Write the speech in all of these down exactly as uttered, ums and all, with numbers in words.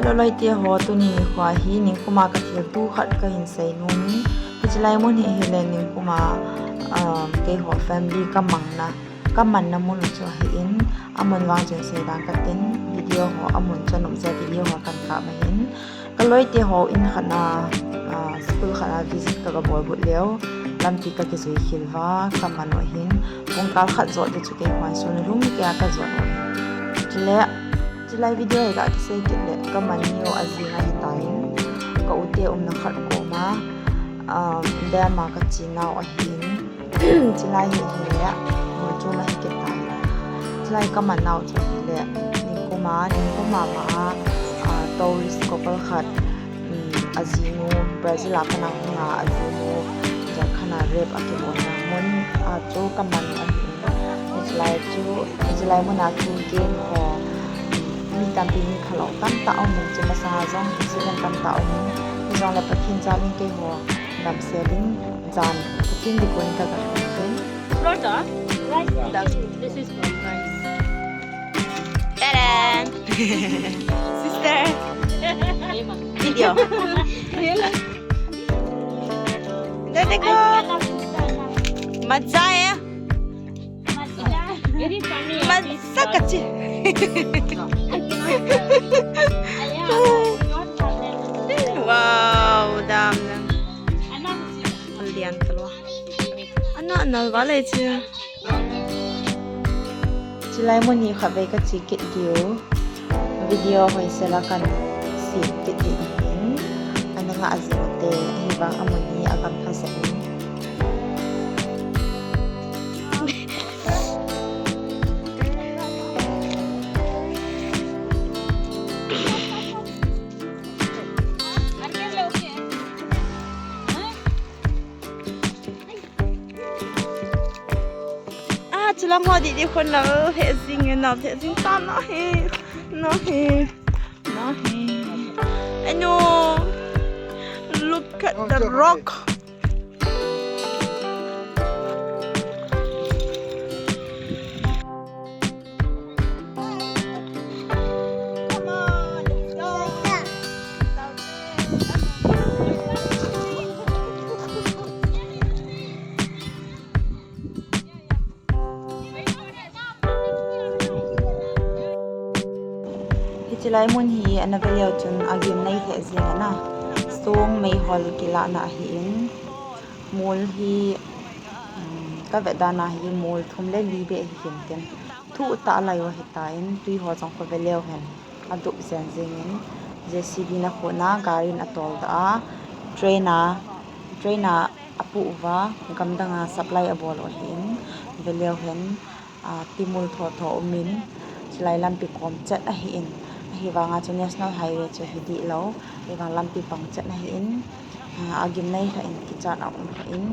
Loi loi te ho, tuni nikho hi ningkuma ka thilto khat ka hin sei nom in. Hiche lai mun hi ahile ningkuma, um, keiho family ka mang na, ka man na mun u chu ahin, amun vang chun sei dan ka tin, video ho amun chu anom jeh a video ho kan kap ahin. Ka loi te ho in khat na, ah, school khat a visit ka, ka bol got leu, lampi ka kijui khel uva, ka man u ahin, pungkal khat jot di chu keiho in sun lum kei a ka jot u ahin. Chule, chulai video hi ka kisei kit le, ka man ni u ajing ahitan, ka u te umna khat koma, um, dam a ka che nau ahin. Chulai hi ahile, mol chom ahi kit tai. Chulai ka man nau chu ahile, ningkuma, ningkuma ma, ah, tourist couple khat, um, ajinu, Brazil a pat a hung a, ajinu, Jharkhand a rape a kibol na mun a chu ka man u ahi. Hiche lai chu, hiche lai mun a chu gang ho, um, mi tampi mi phalou tamtah aum in, chu masanga jong accident tamtah aum in, hijongle Pathen jal in keiho damsel in, jan Pathen dikon in ka ga lhun in. Florida? Right. This is from guys. Ta-da! Sister. Video. Dede ko. Maza hai. Very funny. Maza kachi. Wow, dam na. Lian talou. Ana, ana, vale che. Chulai mun hi khatvei ka che kit diu. Video hoisel a kan sem kit ding ahin. Ana ngah jing ute, ahivang amun hi agam pha jeh in. Ah, chulang ho di di khon la, he jing e, na he jing ta na he, na he, na he. I know. Look at the rock. Hiche lai mun hi ana ve leu chun agimnei lheh jeng ana. Song meihol kilahna ahin, mol hi, um, ka vet dan a hi mol thum le li beh hi hin tin. Thuh tah lai u ahitan, tui ho jong kho ve leu hen. Adup jen jeng in, J C B na khona gari in atol doh a, train a, train a apoh uva, gamdang a supply abol u ahin, ve leu hen, ah, timul tho tho um in, chulai lampi kom chet ahin, ahivang a chu National Highway chu hi dih lou, ahivang lampi pang chet ahin, ah, agimnei lheh in kichat aum lheh in,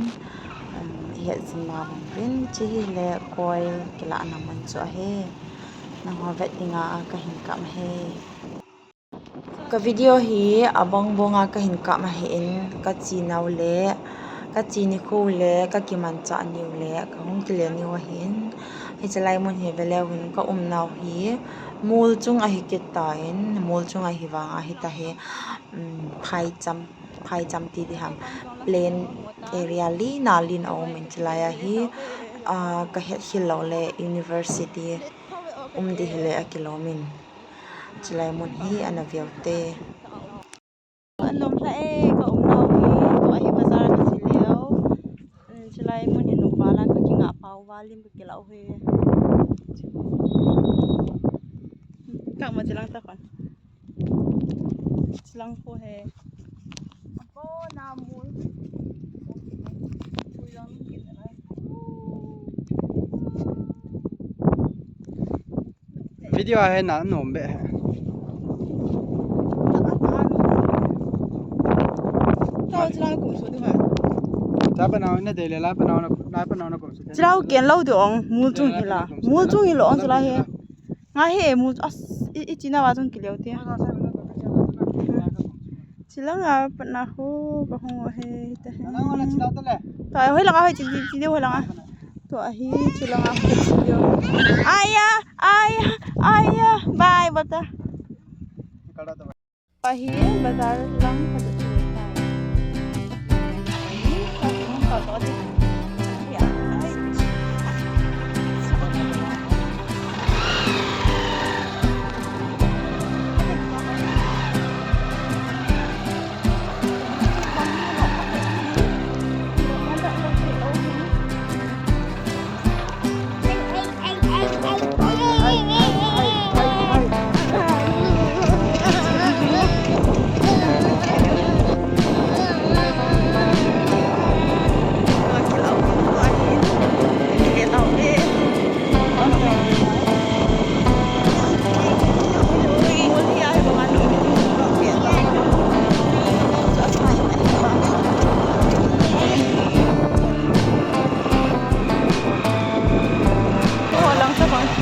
um, ihet jing ma bang uvin, hiche hi le coal kilahna mun chu ahi. Nangho vet dinga kahin kap ahi. Ka video hi abang bang a kahin kap ahin, ka che nau le, ka che nikho u le, ka kimanchah niu le, ka hung kile niu ahin. Hiche lai mun hi ve leu hen, ka um nau hi mol chung ahi kit tan, mol chung ahivang ahi tahi, um, phaicham, phaicham ti diham, plain area lina lin aum in, chulai a hi, ah, ka het khel lou le university um di hile akilom in. Chulai mun hi ana ve ute. Anom lheh e, ka um nau hi, tua hi bazar ka che leu. Chulai mun hi nupa la ka kingah pau va lim ka kilah u hi. Kah ma chilang ta kon. Chilang ko he. Ako na mol. Video a hi na nom be he. Tao chila kum so du ha. Cha pa nau na de le la pa nau na, la pa nau na kum so. Chila ken lo du ong, mol chung hi la. Mol chung hi lo ong chila hi. Nga he mol as i, i china wa chung kileu te. Chilanga patna ho ka hung u ahi, hita hi. Tua hoilanga hoi chi, chi, chi, hoilanga. Tua hi, chilanga hoi chi. Aya, aya, aya. Bye, bata. Ahi, bazar lang khat chu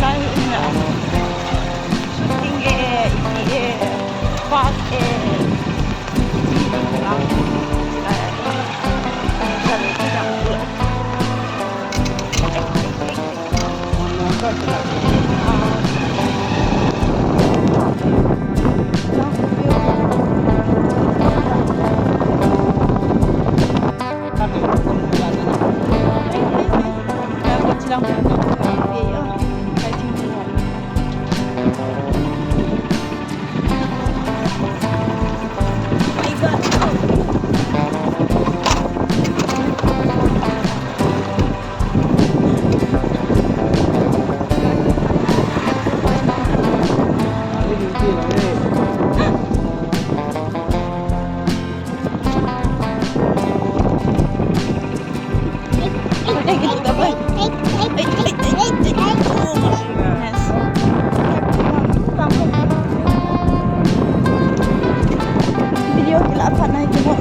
tai. Shooting e, iti e, park e. Video kila phat nai kimo.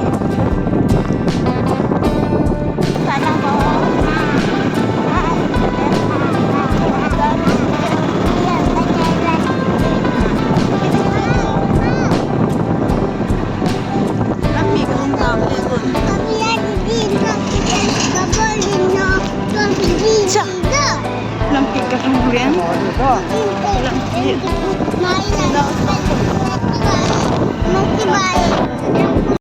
Lampi ka hung tao le gon. Cha. Lampi ka hung len. Lampi.